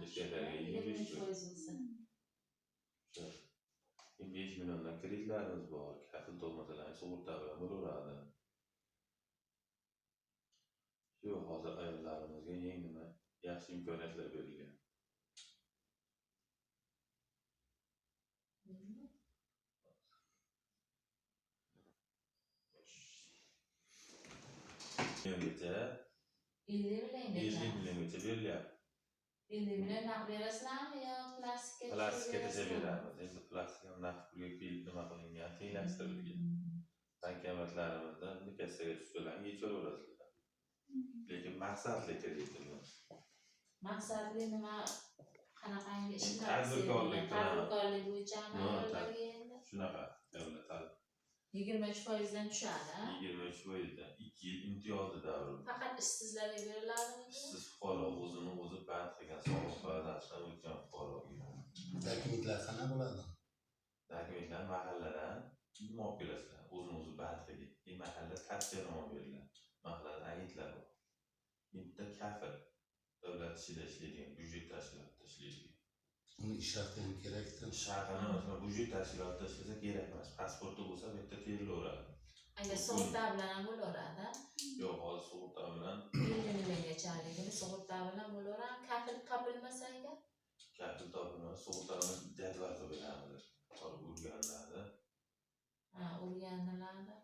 Erkaklarga 23% 25%. bo'lsa. O'sha 5 milliondan kreditlarimiz bor. Kafil tug'masalar sug'urta bilan bo'laveradi. Shu hozir ayollarimizga eng nima yaxshi imkoniyatlar berilgan. Milliongacha, 50 milliongacha. 50 milliongacha berilyapti. 50 million naqd berasizlarmi yo plastikka Plastikka tushirib tashlab berasizlarmi? beramiz. Endi plastik ham naqd pulga kelib nima qilingan, tenglashtirilgan. Bankomatlarimizda kassaga tushsalar yechaverasizlar. Lekin maqsadli kreditimiz. Maqsadli nima, qanaqangi ishlar? Tadbirkorlik bilan. Tadbirkorlik bo'yichami No, ayollarga endi? Shunaqa davlat 23%dan tushadi, a? 23%dan 2 yil imtiyozli davr. Faqat ishsizlarga beriladimi? Ishsiz fuqaro, o'zini o'zi band qilgan, soliq bazasidan o'tgan fuqaroga. Dokumentlar qanaqa bo'ladi? Dokumentlarni mahalladan nima olib kelasizlar? O'zini o'zi band qilgan. Keyin mahalla tavsiyanoma beriladi. Mahallada agentlar bor. Bitta kafil, davlat ishida ishlaydigan, byudjet tashkilotida ishlaydigan. Uni ish haqi ham kerakda. Ish haqini, masalan, byudjet tashkilotida ishlasa kerak emas. Pasporti bo'lsa, bu yerda terilaveradi. Agar sug'urta bilan ham bo'laveradi, a? Yo'q, hozir sug'urta bilan 50 milliongachaligini sug'urta bilan bo'laveradi. Kafil topilmasa agar? Kafil topilmasa, sug'urta bilan jadval qilib beramiz. Borib o'rganiladi. Ha, o'rganiladi.